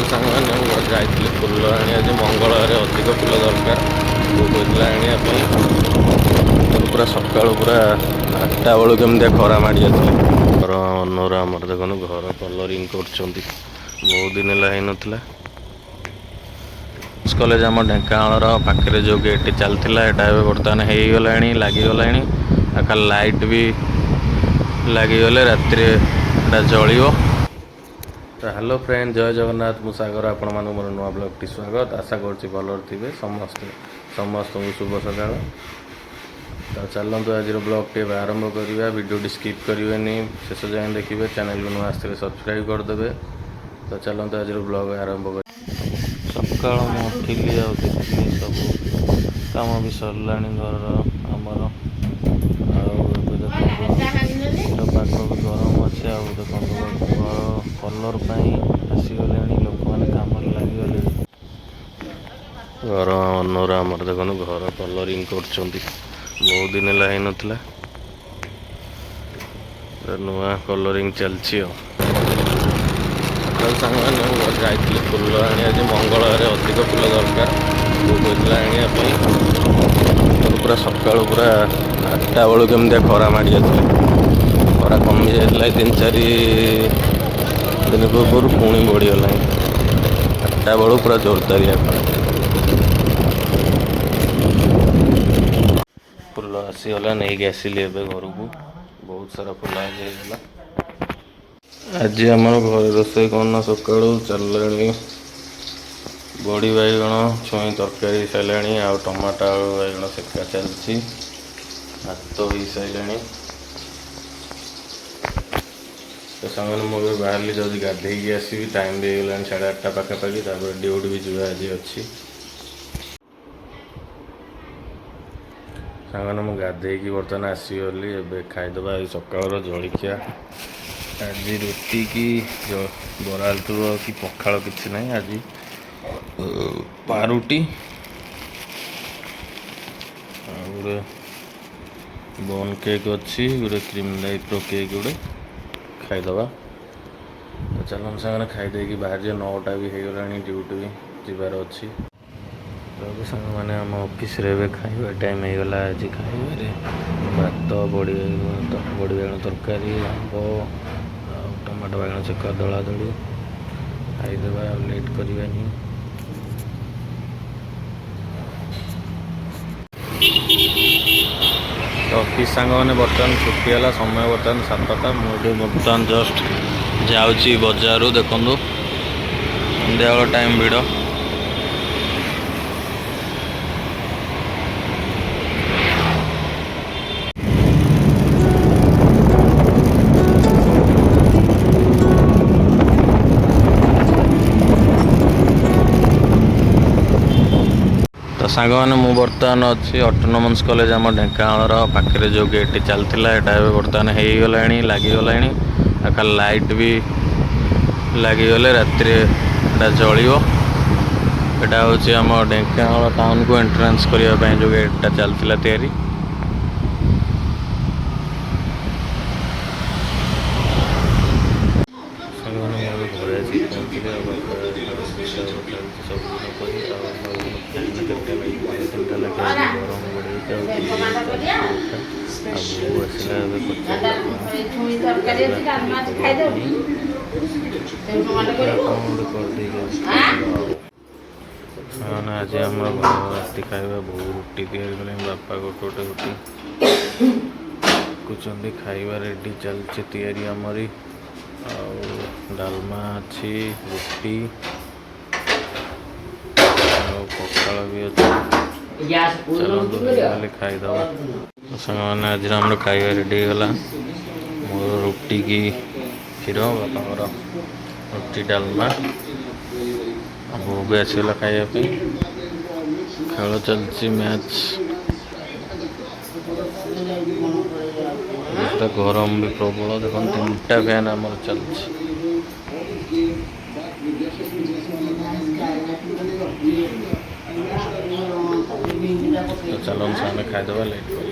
ସକାଳୁ ସାଙ୍ଗମାନେ, ମୁଁ ଯାଇଥିଲି ଫୁଲ ଆଣିବା। ଯେ ମଙ୍ଗଳବାରେ ଅଧିକ ଫୁଲ ଦରକାର, ବୋଉ କହିଥିଲା ଆଣିବା ପାଇଁ। ପୁରା ସକାଳୁ ପୁରା 8ଟା ବେଳକୁ କେମିତିଆ ଖରା ମାଡ଼ି ଆସିଲା। ଘର ଅନର ଆମର ଦେଖନ୍ତୁ, ଘର କଲରିଂ କରୁଛନ୍ତି। ବହୁତ ଦିନ ହେଲା ହେଇନଥିଲା। କଲେଜ ଆମ ଢେଙ୍କାନାଳର ପାଖରେ ଯେଉଁ ଗେଟ୍ଟି ଚାଲିଥିଲା, ଏଇଟା ଏବେ ବର୍ତ୍ତମାନ ହେଇଗଲାଣି, ଲାଗିଗଲାଣି। ଆଉ ଖାଲି ଲାଇଟ୍ ବି ଲାଗିଗଲେ ରାତିରେ ଏଇଟା ଜଳିବ। ତ ହ୍ୟାଲୋ ଫ୍ରେଣ୍ଡ, ଜୟ ଜଗନ୍ନାଥ। ମୁଁ ସାଗର, ଆପଣମାନଙ୍କୁ ମୋର ନୂଆ ବ୍ଲଗ୍ଟି ସ୍ୱାଗତ। ଆଶା କରୁଛି ଭଲରେ ଥିବେ ସମସ୍ତେ। ସମସ୍ତଙ୍କୁ ଶୁଭ ସକାଳ। ତ ଚାଲନ୍ତୁ, ଆଜିର ବ୍ଲଗ୍ଟି ଏବେ ଆରମ୍ଭ କରିବା। ଭିଡ଼ିଓଟି ସ୍କିପ୍ କରିବେନି, ଶେଷ ଯାଏଁ ଦେଖିବେ। ଚ୍ୟାନେଲକୁ ନୂଆ ଆସିଥିଲେ ସବସ୍କ୍ରାଇବ୍ କରିଦେବେ। ତ ଚାଲନ୍ତୁ, ଆଜିର ବ୍ଲଗ୍ ଆରମ୍ଭ କରିବା। ସକାଳ ମୁଁ ଉଠିଲି ଆଉ ଦେଖିଲି ସବୁ କାମ ବି ସରିଲାଣି ଘରର ଆମର। ଆଉ ଏବେ ଦେଖନ୍ତୁ, ପାଗ ବି ଗରମ ଅଛି। ଆଉ ଦେଖନ୍ତୁ, ଘର କଲର୍ ପାଇଁ ଆସିଗଲେଣି ଲୋକମାନେ, କାମରେ ଲାଗିଗଲେଣି। ଘର ଅନର ଆମର ଦେଖନ୍ତୁ, ଘର କଲରିଂ କରୁଛନ୍ତି। ବହୁତ ଦିନ ହେଲା ହେଇନଥିଲା। ନୂଆ କଲରିଂ ଚାଲିଛି। ଆଉ ସକାଳୁ ସାଙ୍ଗମାନେ, ମୁଁ ଯାଇଥିଲି ଫୁଲ ଆଣିବା। ଯେ ମଙ୍ଗଳବାରେ ଅଧିକ ଫୁଲ ଦରକାର, ବୋଉ କହିଥିଲା ଆଣିବା ପାଇଁ। ପୁରା ସକାଳୁ ପୁରା 8ଟା ବେଳକୁ କେମିତିଆ ଖରା ମାଡ଼ି ଆସିଲା। ଖରା କମି ଯାଇଥିଲା ଏଇ 3-4 ଦିନ ପୂର୍ବରୁ, ପୁଣି ବଢ଼ିଗଲାଣି। 8ଟା ବେଳକୁ ପୁରା ଜୋରଦାରିଆ ଖରା। ଫୁଲ ଆସିଗଲା, ନେଇକି ଆସିଲି ଏବେ ଘରକୁ। ବହୁତ ସାରା ଫୁଲ ଆଜି ହେଇଗଲା। ଆଜି ଆମର ଘରେ ରୋଷେଇ କ'ଣ ନା, ସକାଳୁ ଚାଲିଲାଣି ବଡ଼ି ବାଇଗଣ ଛୁଇଁ ତରକାରୀ ହେଇସାରିଲାଣି, ଆଉ ଟମାଟୋ ଆଳୁ ବାଇଗଣ ସେକା ଚାଲିଛି, ଭାତ ହେଇସାରିଲାଣି। ତ ସାଙ୍ଗମାନେ, ମୁଁ ଏବେ ବାହାରିଲି, ଯାଉଛି ଗାଧେଇକି ଆସିବି। ଟାଇମ୍ ବି ହେଇଗଲାଣି 8:30 ପାଖାପାଖି। ତାପରେ ଡ୍ୟୁଟି ବି ଯିବା ଆଜି ଅଛି। ସାଙ୍ଗମାନେ, ମୁଁ ଗାଧେଇକି ବର୍ତ୍ତମାନ ଆସିଗଲି। ଏବେ ଖାଇଦେବା ଏଇ ସକାଳର ଜଳଖିଆ। ଆଜି ରୁଟି କି ବରା ଆଳୁଚପ କି ପଖାଳ କିଛି ନାହିଁ, ଆଜି ପାରୁଟି ଆଉ ଗୋଟେ ବନ୍ କେକ୍ ଅଛି, ଗୋଟେ କ୍ରିମ୍ ଟାଇପ୍ର କେକ୍ ଗୋଟେ ଖାଇଦେବା। ତ ଚାଲନ୍ତୁ ସାଙ୍ଗମାନେ, ଖାଇଦେଇକି ବାହାରିଯିବା। 9ଟା ବି ହେଇଗଲାଣି, ଡ୍ୟୁଟି ବି ଯିବାର ଅଛି। ତ ଏବେ ସାଙ୍ଗମାନେ, ଆମ ଅଫିସରେ ଏବେ ଖାଇବା ଟାଇମ୍ ହେଇଗଲା। ଆଜି ଖାଇବାରେ ଭାତ, ବଡ଼ି ବାଇଗଣ, ବଡ଼ି ବାଇଗଣ ତରକାରୀ, ଆମ୍ବ ଆଉ ଟମାଟୋ ବାଇଗଣ ଚକଟା ଦଳା ଦଳି। ଖାଇଦେବା, ଆଉ ଲେଟ୍ କରିବାନି। ତ ଅଫିସ୍ ସାଙ୍ଗମାନେ, ବର୍ତ୍ତମାନ ଛୁଟି ହେଲା। ସମୟ ବର୍ତ୍ତମାନ 7ଟା। ମୁଁ ଏବେ ବର୍ତ୍ତମାନ ଜଷ୍ଟ ଯାଉଛି ବଜାରରୁ। ଦେଖନ୍ତୁ, ସନ୍ଧ୍ୟାବେଳ ଟାଇମ୍ ଭିଡ଼। ତ ସାଙ୍ଗମାନେ, ମୁଁ ବର୍ତ୍ତମାନ ଅଛି ଅଟୋନମସ୍ କଲେଜ ଆମ ଢେଙ୍କାନାଳର ପାଖରେ ଯେଉଁ ଗେଟ୍ଟି ଚାଲିଥିଲା, ଏଇଟା ଏବେ ବର୍ତ୍ତମାନ ହେଇଗଲାଣି, ଲାଗିଗଲାଣି। ଆଉ ଖାଲି ଲାଇଟ୍ ବି ଲାଗିଗଲେ ରାତିରେ ଏଇଟା ଜଳିବ। ଏଇଟା ହେଉଛି ଆମ ଢେଙ୍କାନାଳ ଟାଉନକୁ ଏଣ୍ଟ୍ରାନ୍ସ କରିବା ପାଇଁ ଯେଉଁ ଗେଟ୍ଟା ଚାଲିଥିଲା ତିଆରି। ସାଙ୍ଗମାନେ, ମୁଁ ଏବେ ଘରେ ଆସିକି ପହଞ୍ଚିଲି। ଆଉ ବାପା ଚାଲିଛି ସବୁଦିନ ପରି। ଆଉ ଆମର ଫ୍ୟାନ୍ କେତେଟା ଲାଗିଛି? 2-3ଟା ଲେଖା। ଆଜି ଗରମ ବଢ଼ିଯାଇଛି। ଆଉ ଆଉ ବୋଉ ଆସିଲା ଏବେ, ପଚାରିଲା କ'ଣ ରାତିରେ କରିବା ପାଇଁ। କ'ଣ ଗୋଟେ କରିଦେଇକି ଆଜି ଖାଇବା। ଆଉ ସାଙ୍ଗମାନେ, ଆଜି ଆମର ଘର ରାତି ଖାଇବା। ବୋଉ ରୁଟି ତିଆରି କଲେଣି, ବାପା ଗୋଟେ ଗୋଟେ ରୁଟି ସେକୁଛନ୍ତି। ଖାଇବା ରେଡ଼ି ଚାଲିଛି ତିଆରି ଆମରି। ଆଉ ଡାଲମା ଅଛି, ରୁଟି ଆଉ ପଖାଳ ବି ଅଛି। ଚାଲନ୍ତୁ, ହେଇଗଲେ ଖାଇଦେବା। ସାଙ୍ଗମାନେ, ଆଜିର ଆମର ଖାଇବା ରେଡ଼ି ହେଇଗଲା। ମୋର ରୁଟି କି କ୍ଷୀର, ବାପାଙ୍କର ରୁଟି ଡାଲମା, ଆଉ ବୋଉ ବି ଆସିଗଲା ଖାଇବା ପାଇଁ। ଖେଳ ଚାଲିଛି ମ୍ୟାଚ୍। ପୁରା ଗରମ ବି ପ୍ରବଳ। ଦେଖନ୍ତୁ, ତିନିଟା ଫ୍ୟାନ୍ ଆମର ଚାଲିଛି। ତ ଚାଲନ୍ତୁ ସେମାନେ, ଖାଇଦେବା, ଲେଟ୍ କରିବାନି।